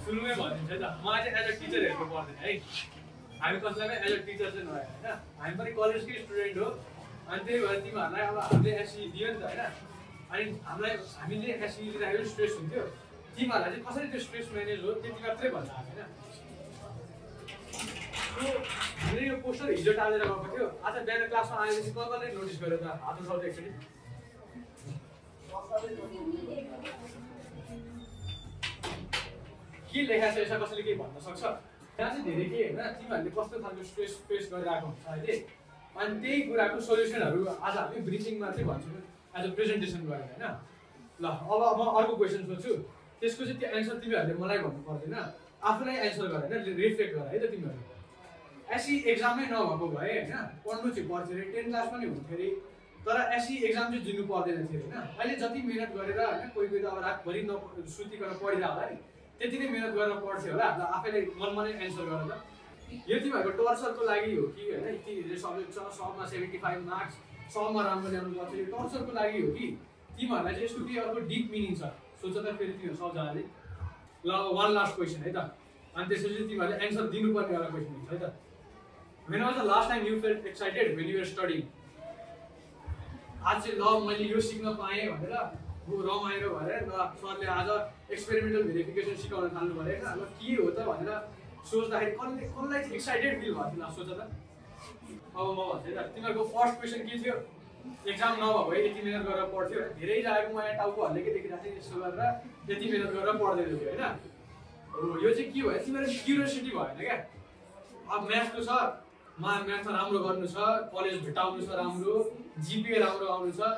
सुरुमै भनिन्छ नि त मलाई चाहिँ एज अ टिचर हेर्नु पर्दैन है हामी कसैलाई एज अ टिचर चाहिँ नआयो होइन हामी पनि कलेजकै स्टुडेन्ट हो अनि त्यही भएर तिमीहरूलाई अब हामीले एसई दियो नि त होइन अनि हामीले एसई लिँदाखेरि स्ट्रेस हुन्थ्यो तिमीहरूलाई चाहिँ कसरी त्यो स्ट्रेस म्यानेज हो त्यति मात्रै भन्छ होइन हामीले यो पोस्टर हिजो टालेर गएको थियो आज बिहान क्लासमा आएपछि कसले नोटिस गर्यो त हात उठाउँछ एकचोटि के लेखा छ यसमा कसैले केही भन्न सक्छ यहाँ चाहिँ धेरै के होइन तिमीहरूले कस्तो खालको स्ट्रेस फेस गरिरहेको हुन्छ अहिले अनि त्यही कुराको सोल्युसनहरू आज हामी ब्रिफिङमा चाहिँ भन्छौँ एज अ प्रेजेन्टेसन गरेर होइन ल अब म अर्को क्वेसन सोध्छु त्यसको चाहिँ त्यो एन्सर तिमीहरूले मलाई भन्नु पर्दैन आफूलाई एन्सर गर होइन रिफ्लेक्ट गर है त तिमीहरू एसई एक्जामै नभएको भए होइन पढ्नु चाहिँ पर्थ्यो अरे 10 क्लास पनि हुन्थ्यो अरे तर एसई एक्जाम चाहिँ दिनु पर्दैन थियो होइन अहिले जति मिहिनेत गरेर होइन कोही त अब रातभरि सुतिकन पढिरह होला नि त्यति नै मिहिनेत गरेर पढ्थ्यो होला ल आफैले मनमा नै एन्सर गर त यो तिमीहरूको टर्चरको लागि हो कि होइन यति धेरै सब्जेक्ट छ सबमा 75 मार्क्स सबमा राम्रो ल्याउनु पर्छ यो टर्चरको लागि हो कि तिमीहरूलाई चाहिँ यसको केही अर्को डिप मिनिङ छ सोच त फेरि तिमीहरू सबजनाले ल वान लास्ट क्वेसन है त अनि त्यसपछि तिमीहरूले एन्सर दिनुपर्ने एउटा क्वेसन हुन्छ है त When was the last time you felt excited when you were studying? आज चाहिँ ल मैले यो सिक्न पाएँ भनेर रमाइलो भएर ल सरले आज एक्सपेरिमेन्टल भेरिफिकेसन सिकाउन थाल्नु भयो होइन ल के हो त भनेर सोच्दाखेरि कसलाई चाहिँ एक्साइटेड फिल भएको थियो सोच त अब म भन्छु है त तिमीहरूको फर्स्ट क्वेसन के थियो एक्जाम नभएको भए यति मिहिनेत गरेर पढ्थ्यो धेरैजनाको म यहाँ टाउकोहरूले के देखिरहेको थिएँ यस्तो गरेर यति मिहिनेत गरेर पढ्दै थियो होइन हो यो चाहिँ के भयो तिमीहरू क्युरियोसिटी भएन क्या अब म्याथको छ म्याथमा राम्रो गर्नु छ कलेज भेटाउनु छ राम्रो जिपिए राम्रो आउनु छ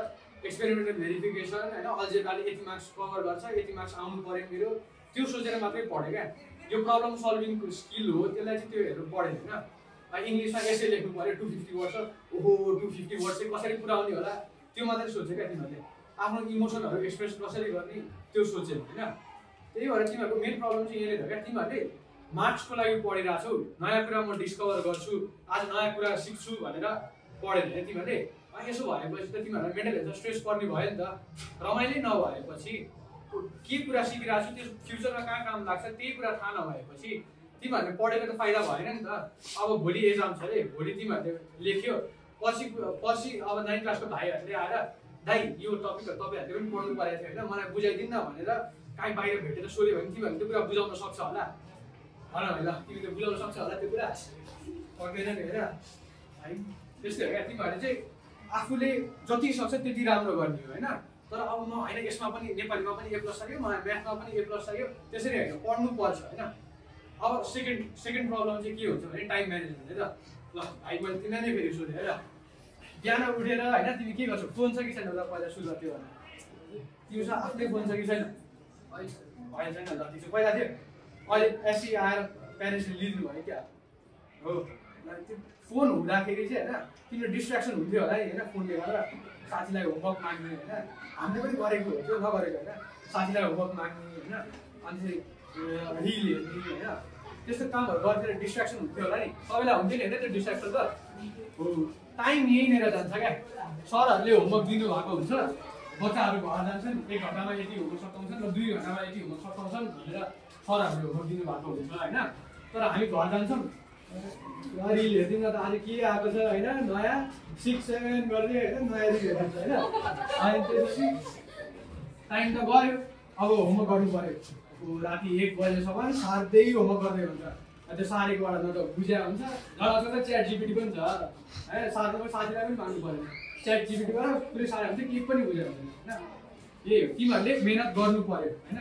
एक्सपेरिमेन्टल भेरिफिकेसन होइन अल्जेब्राले यति मार्क्स कभर गर्छ यति मार्क्स आउनु पर्यो मेरो त्यो सोचेर मात्रै पढेँ क्या यो प्रब्लम सल्भिङको स्किल हो त्यसलाई चाहिँ त्यो हेरेर पढेँ होइन इङ्ग्लिसमा एसे लेख्नु पर्यो 250 वर्ड ओहो 250 वर्ड चाहिँ कसरी पुऱ्याउने होला त्यो मात्रै सोचेँ क्या तिमीहरूले आफ्नो इमोसनहरू एक्सप्रेस कसरी गर्ने त्यो सोचेँ होइन त्यही भएर तिमीहरूको मेन प्रब्लम चाहिँ यहीँनिर हो क्या तिमीहरूले मार्क्सको लागि पढिरहेको छु नयाँ कुरा म डिस्कभर गर्छु आज नयाँ कुरा सिक्छु भनेर पढेन तिमीहरूले यसो भएपछि त तिमीहरूलाई मेन्टल हेल्थ स्ट्रेस पर्ने भयो नि त रमाइलो नभएपछि के कुरा सिकिरहेको छु त्यो फ्युचरमा कहाँ काम लाग्छ त्यही कुरा थाहा नभएपछि तिमीहरूले पढेको त फाइदा भएन नि त अब भोलि एक्जाम छ अरे भोलि तिमीहरूले लेख्यो पछि अब 9 क्लासको भाइहरूले आएर दाइ यो टपिकहरू तपाईँहरूले पनि पढ्नु परेको थियो होइन मलाई बुझाइदिन्न भनेर काहीँ बाहिर भेटेर सोध्यो भने तिमीहरूले त्यो कुरा बुझाउन सक्छ होला भन है ल तिमीले बुझाउन सक्छ होला त्यो कुरा सक्दैन नि होइन है त्यस्तै हो क्या तिमीहरूले चाहिँ आफूले जति सक्छ त्यति राम्रो गर्ने हो होइन तर अब म होइन यसमा पनि नेपालीमा पनि A+ चाहियो मलाई म्याथमा पनि A+ चाहियो त्यसरी होइन पढ्नु पर्छ होइन अब सेकेन्ड प्रब्लम चाहिँ के हुन्छ भने टाइम म्यानेजमेन्ट है त ल भाइ मैले तिमीलाई नै फेरि सोधेँ है त बिहान उठेर होइन तिमी के गर्छौ फोन छ कि छैन होला पहिला सुरु गर्थ्यो भने तिमीसँग आफ्नै फोन छ कि छैन अहिले छैन ल तिम्रो पहिला थियो अहिले एसई आएर प्यारेन्ट्सले लिदिनु भयो क्या हो त्यो फोन हुँदाखेरि चाहिँ होइन तिम्रो डिस्ट्र्याक्सन हुन्थ्यो होला नि होइन फोनले गर्दा साथीलाई होमवर्क माग्ने होइन हामीले पनि गरेको हो त्यो नगरेको होइन साथीलाई होमवर्क माग्ने होइन अनि रिल हेर्ने होइन त्यस्तो कामहरू गरेर डिस्ट्र्याक्सन हुन्थ्यो होला नि सबैलाई हुन्थ्यो नि होइन त्यो डिस्ट्र्याक्सन त हो टाइम यहीँनिर जान्छ क्या सरहरूले होमवर्क दिनुभएको हुन्छ बच्चाहरू घर जान्छन् 1 घन्टामा यति होमवर्क सकाउँछन् र 2 घन्टामा यति होमवर्क सकाउँछन् भनेर सरहरूले होमवर्क दिनुभएको हुन्छ होइन तर हामी घर जान्छौँ रिल हेरिदिउँ न त आज के आएको छ होइन नयाँ 6, 7 गर्दै होइन नयाँ रिल हेरिन्छ होइन अनि त्यसपछि टाइम त गयो अब होमवर्क गर्नु पऱ्यो राति 1 बजेसम्म सार्दै होमवर्क गर्दै हुन्छ त्यो सारेकोबाट न त बुझ्या हुन्छ नभए च्याट जिपिटी पनि छ है सार्नुको साथीलाई पनि माग्नु पऱ्यो च्याट जिपिटीबाट पुरै सारे हुन्छ केही पनि बुझेर हुँदैन होइन यही हो तिमीहरूले मिहिनेत गर्नु पऱ्यो होइन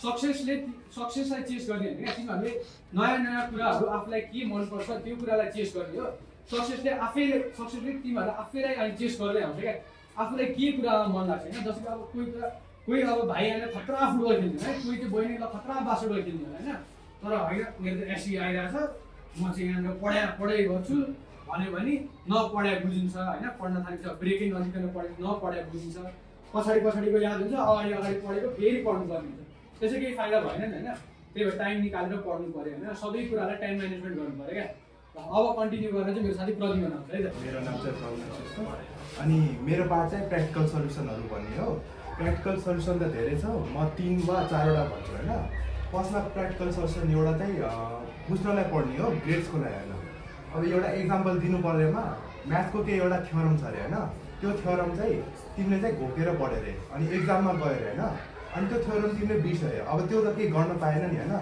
सक्सेसलाई चेस गर्ने होइन क्या तिमीहरूले नयाँ कुराहरू आफूलाई के मनपर्छ त्यो कुरालाई चेस गर्ने हो सक्सेसले तिमीहरूलाई आफैलाई अनि चेस गर्दै आउँछ क्या आफूलाई के कुरामा मन लाग्छ होइन जस्तै अब कोही अब भाइ आएर खतरा फुटबल खेल्दैन है कोही चाहिँ बहिनीलाई खतरा बास्केटबल खेल्दैन होइन तर होइन मेरो त एसई आइरहेछ म चाहिँ यहाँनिर पढाइ गर्छु भन्यो भने नपढाइ बुझिन्छ होइन पढ्न थालिन्छ ब्रेकै नलिकन नपढाइ बुझिन्छ पछाडिको याद हुन्छ अगाडि पढेको फेरि पढ्नु पर्ने हुन्छ त्यसै केही फाइदा भएन नि होइन त्यही भएर टाइम निकालेर पढ्नु पऱ्यो होइन सबै कुरालाई टाइम म्यानेजमेन्ट गर्नु पऱ्यो क्या अब कन्टिन्यू गरेर चाहिँ मेरो साथी प्रतिमा आउँछ है त मेरो नाम चाहिँ अनि मेरो पार्ट चाहिँ प्र्याक्टिकल सल्युसनहरू भन्ने हो प्र्याक्टिकल सल्युसन त धेरै छ म 3 वा 4 वटा भन्छु होइन फर्स्टमा प्र्याक्टिकल सल्युसन एउटा चाहिँ बुझ्नलाई पढ्ने हो, ग्रेड्सको लागि होइन। अब एउटा इक्जाम्पल दिनु परेमा म्याथको केही एउटा थ्योरम छ अरे होइन, त्यो थ्योरम चाहिँ तिमीले चाहिँ घोकेर पढ्यो अरे, अनि एक्जाममा गयो अरे होइन, अनि त्यो थ्योरम तिमीले बिर्स्यो अब त्यो त केही गर्न पाएन नि होइन,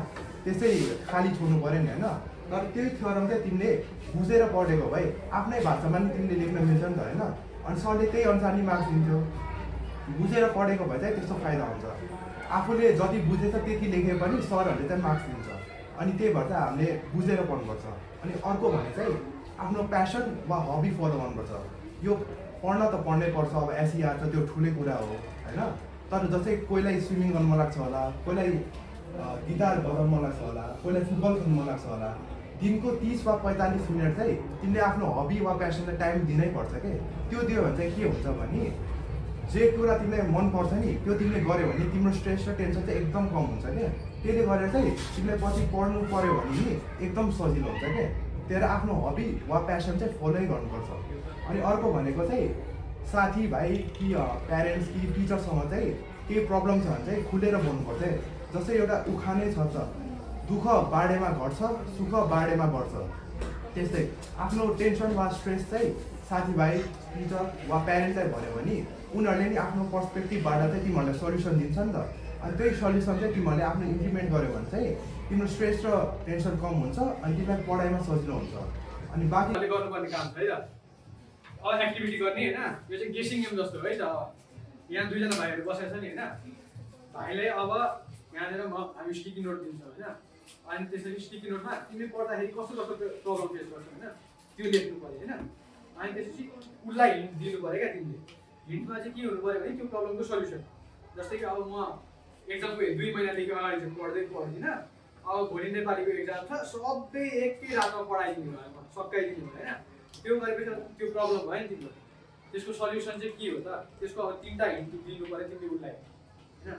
त्यसै खाली छोड्नु पऱ्यो नि होइन। तर त्यही थ्योरम चाहिँ तिमीले बुझेर पढेको भए आफ्नै भाषामा नि तिमीले लेख्न मिल्छ नि त होइन, अनि सरले त्यही अनुसार नि मार्क्स दिन्थ्यो। बुझेर पढेको भए चाहिँ त्यस्तो फाइदा हुन्छ, आफूले जति बुझेछ त्यति लेखे पनि सरहरूले चाहिँ मार्क्स दिन्छ। अनि त्यही भएर चाहिँ हामीले बुझेर पढ्नुपर्छ। अनि अर्को भने चाहिँ आफ्नो प्यासन वा हबी फलो गर्नुपर्छ। यो पढ्न त पढ्नै पर्छ, अब एसइआर छ त्यो ठुलै कुरा हो होइन, तर जस्तै कोहीलाई स्विमिङ गर्नु मन लाग्छ होला, कोहीलाई गिटार बजाउनु मन लाग्छ होला, कोहीलाई फुटबल खेल्नु मन लाग्छ होला, दिनको 30 वा 45 मिनट चाहिँ तिमीले आफ्नो हबी वा प्यासनलाई टाइम दिनै पर्छ के। त्यो दियो भने चाहिँ के हुन्छ भने जे कुरा तिमीलाई मनपर्छ नि त्यो तिमीले गऱ्यो भने तिम्रो स्ट्रेस र टेन्सन चाहिँ एकदम कम हुन्छ क्या। त्यसले गरेर चाहिँ तिमीलाई पछि पढ्नु पऱ्यो भने नि एकदम सजिलो हुन्छ क्या। त्यही भएर आफ्नो हबी वा प्यासन चाहिँ फलोै गर्नुपर्छ। अनि अर्को भनेको चाहिँ साथीभाइ कि प्यारेन्ट्स कि टिचरसँग चाहिँ केही प्रब्लम छ भने चाहिँ खुलेर बोल्नुपर्छ। जस्तै एउटा उखानै छ त, दुःख बाढेमा घट्छ सुख बाढेमा बढ्छ, त्यस्तै आफ्नो टेन्सन वा स्ट्रेस चाहिँ साथीभाइ टिचर वा प्यारेन्ट्सलाई भन्यो भने उनीहरूले नि आफ्नो पर्सपेक्टिभबाट चाहिँ तिमीहरूलाई सल्युसन दिन्छ नि त। अनि त्यही सल्युसन चाहिँ तिमीहरूले आफ्नो इम्प्लिमेन्ट गर्यो भने चाहिँ तिम्रो स्ट्रेस र टेन्सन कम हुन्छ, अनि तिमीलाई पढाइमा सजिलो हुन्छ। अनि बाँकी गर्नुपर्ने काम छ है त, अब एक्टिभिटी गर्ने होइन, यो चाहिँ गेसिङ गेम जस्तो है त। यहाँ दुईजना भाइहरू बसेको छ नि होइन, भाइले अब यहाँनिर हामी स्टिकी नोट दिन्छौँ होइन, अनि त्यसरी स्टिकी नोटमा तिमीले पढ्दाखेरि कस्तो कस्तो प्रब्लम फेस गर्छौ होइन त्यो लेख्नु पऱ्यो होइन। अनि त्यसपछि उसलाई हिन्ट दिनु पऱ्यो क्या तिमीले। हिन्टमा चाहिँ के हुनु पऱ्यो भने त्यो प्रब्लमको सल्युसन। जस्तै कि अब म एक्जामको 2 महिनादेखि अगाडि चाहिँ पढ्दिनँ, अब भोलि नेपालीको एक्जाम छ, सबै एकै रातमा पढाइदिनु भयो, सकाइदिनु भयो होइन। त्यो गरेपछि त्यो प्रब्लम भयो नि तिम्रो, त्यसको सल्युसन चाहिँ के हो त, त्यसको अब 3टा हिन्ट दिनु पऱ्यो तिमीले उसलाई होइन।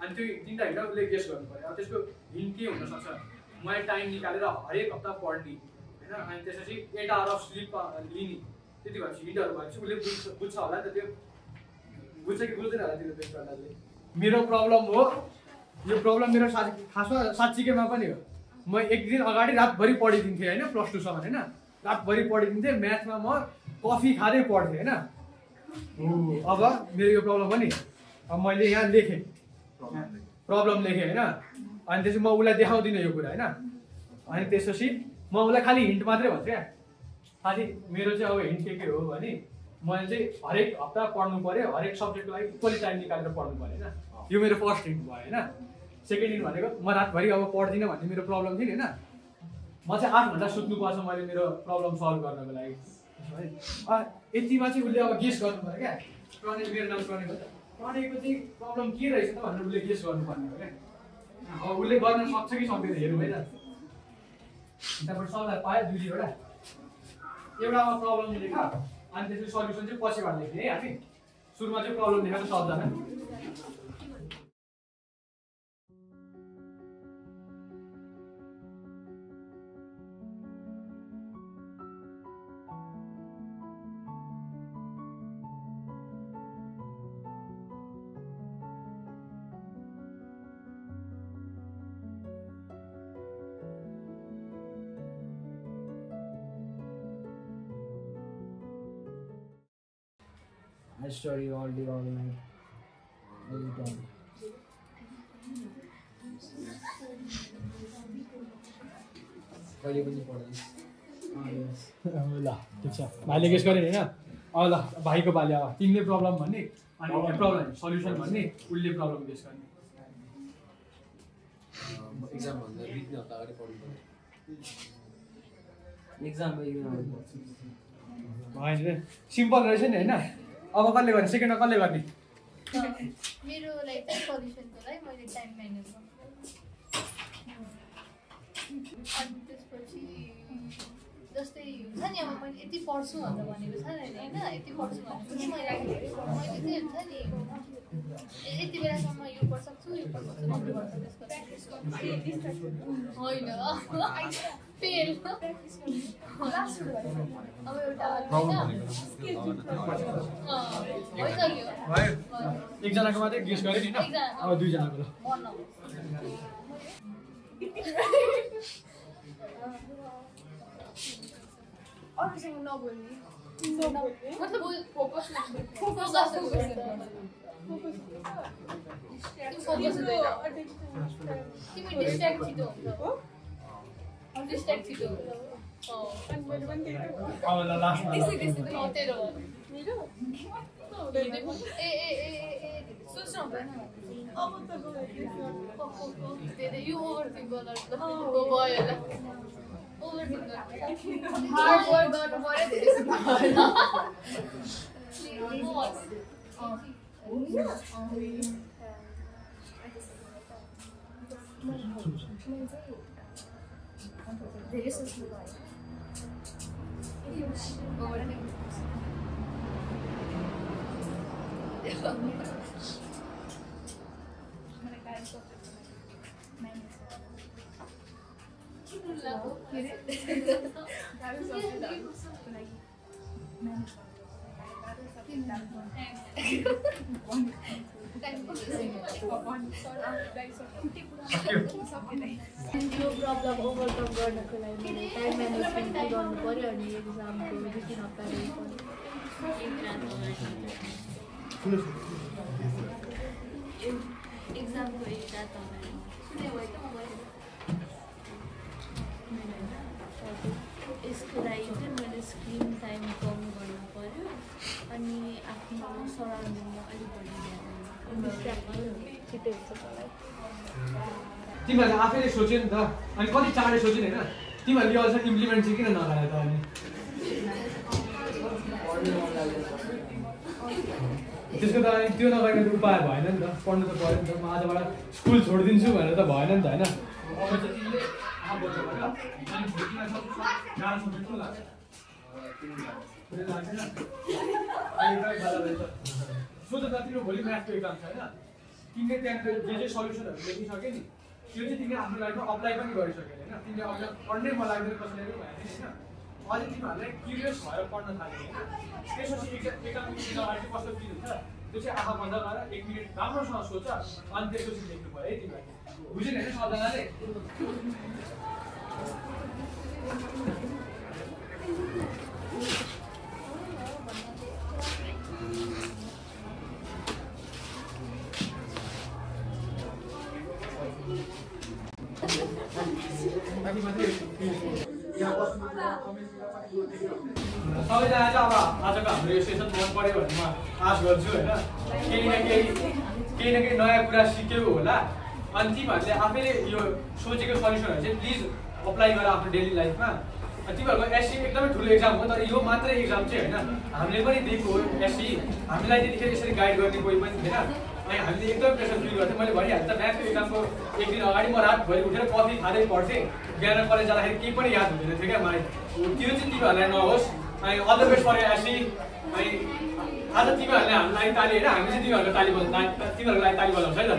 अनि त्यो 3टा हिन्ट उसले गेस गर्नु पऱ्यो। अब त्यसको हिन्ट के हुनसक्छ, मैले टाइम निकालेर हरेक हप्ता पढ्ने होइन, अनि त्यसपछि 8 आवर अफ स्लिप लिने, त्यति भएपछि हिन्टहरू भएपछि उसले बुझ्छ होला नि त। त्यो बुझ्छ कि बुझ्दैन होला त्यो बेस्ट गर्नाले। मेरो प्रब्लम हो यो, प्रब्लम मेरो खासमा साँच्चीकैमा पनि हो। म एक दिन अगाडि रातभरि पढिदिन्थेँ होइन, +2 सम्म होइन, रातभरि पढिदिन्थेँ। म्याथमा म कफी खाँदै पढ्थेँ होइन। अब मेरो यो प्रब्लम पनि, अब मैले यहाँ लेखेँ प्रब्लम लेखेँ होइन, अनि त्यसपछि म उसलाई देखाउँदिनँ यो कुरा होइन। अनि त्यसपछि म उसलाई खालि हिन्ट मात्रै भन्छु क्या, खालि मेरो चाहिँ अब हिन्ट के हो भने मैले चाहिँ हरेक हप्ता पढ्नु पऱ्यो, हरेक सब्जेक्टको लागि इक्वली टाइम निकालेर पढ्नु पऱ्यो होइन। यो मेरो फर्स्ट हिन्ट भयो होइन। सेकेन्ड हिन्ट भनेको म रातभरि अब पढ्दिनँ भन्ने मेरो प्रब्लम थियो नि होइन, म चाहिँ 8 घन्टा सुत्नुपर्छ मैले मेरो प्रब्लम सल्भ गर्नको लागि है। यतिमा चाहिँ उसले अब गेस गर्नु पऱ्यो क्या, प्रणय मेरो नाम प्रणय हो त, प्रणयको चाहिँ प्रब्लम के रहेछ त भनेर उसले गेस गर्नुपर्ने हो क्या। अब उसले गर्न सक्छ कि सक्दैन हेरौँ है त। त्यहाँबाट सल्लाह पायो 2-2वटा, एउटामा प्रब्लम लेख, अनि त्यसपछि सल्युसन चाहिँ पछिबाट लेख्ने है हामी। सुरुमा चाहिँ प्रब्लम लेखेर सक्दैन। I study all day, all night, every time. कहिले पनि पढ्दैन। ल ठिक छ, भाइले गेस गरेँ होइन। अब ल भाइको पालि, अब तिमीले प्रब्लम भन्ने अनि प्रब्लम सल्युसन भन्ने, उसले प्रब्लम गेस गर्ने। एक्जाम भन्दा 2 हप्ता अगाडि पढ्नु पर्यो। एक्जाम भएन, सिम्पल रहेछ नि होइन। अब कसले गर्ने, सेकेन्डमा कसले गर्ने? मेरो लागि चाहिँ सल्युसनको लागि मैले टाइम म्यानेज गर्नु, अनि त्यसपछि जस्तै हुन्छ नि अब मैले यति पढ्छु भनेर भनेको छ नि होइन, यति पढ्छु भनेपछि मैले चाहिँ हुन्छ नि यति बेलासम्म यो पढ सक्छु यो पढ सक्छु भन्ने गर्छ। त्यसको होइन फेल अब एउटा एकजनाको मात्रै गेस गरेँ नि होइन, अब 2जनाको ल। अरूसँग नबोल्ने मतलब फोकस तिमी डिस्ट्र्याक्ट छिटो हुन्छ डिस्ट्र्याक्ट छिटो हुन्छ सोच्नु हुँदैन यो ओभरथिङ्क गर्नु भयो होला ओभरथिङ्क हार्ड वर्क गर्नु पर्यो धेरै सोच्नु भयो यो प्रब्लम ओभरकम गर्नको लागि टाइम म्यानेजमेन्ट गर्नु पर्यो अनि एक्जामको 2-3 हप्ता एक्जामको एक रात अगाडि यसको लागि चाहिँ मैले स्क्रिन टाइम कम गर्नु पर्यो अनि आफ्नो सराउन्डिङमा अलिक बढी छिटो हुन्छ मलाई तिमीहरूले आफैले सोच्यो नि त अनि कति चाँडै सोच्यो नि होइन तिमीहरूले अझ इम्प्लिमेन्ट चाहिँ किन नगरायो त अनि त्यसको त अनि त्यो नगर्ने उपाय भएन नि त पढ्नु त पऱ्यो नि त म आजबाट स्कुल छोडिदिन्छु भनेर त भएन नि त होइन अब चाहिँ तिमीले सोच त तिम्रो भोलि म्याथको एक्जाम छ होइन तिमीले त्यहाँको जे सल्युसनहरू लेखिसक्यो नि त्यो चाहिँ तिमीले आफ्नो लाइफमा अप्लाई पनि गरिसक्यो होइन तिमीले अघि पढ्नै मन लाग्दैन कसैले पनि भएन होइन अझै तिमीहरूलाई क्युरियस भएर पढ्न थाल्यो होइन त्यसपछि एक्जाम अगाडि कस्तो चिज हुन्छ त्यो चाहिँ आँखा बन्द गरेर 1 मिनट राम्रोसँग सोच अनि त्यसपछि लेख्नु पऱ्यो है तिमीलाई बुझ्यो नि होइन सबजनाले सबैजना चाहिँ अब आजको हाम्रो यो सेसन मन पऱ्यो भने म आश गर्छु होइन केही न केही नयाँ कुरा सिक्यौ होला अनि तिमीहरूले आफैले यो सोचेको सल्युसनहरू चाहिँ प्लिज अप्लाई गर आफ्नो डेली लाइफमा तिमीहरूको एससी एकदमै ठुलो एक्जाम हो तर यो मात्रै एक्जाम चाहिँ होइन हामीले पनि दिएको हो एससी हामीलाई त्यतिखेर यसरी गाइड गर्ने कोही पनि थिएन अनि हामीले एकदमै प्रेसर फिल गर्थ्यौँ मैले भनिहालेँ त म्याथको एक्जामको एक दिन अगाडि म रातभरि उठेर कफी खाँदै पढ्थेँ बिहान कलेज जाँदाखेरि केही पनि याद हुँदैन थियो क्या मलाई त्यो चाहिँ तिमीहरूलाई नहोस् अनि all the best for SC अनि आज तिमीहरूले हामीलाई ताली होइन हामी चाहिँ तिमीहरूको लागि ताली बजाउँछ है त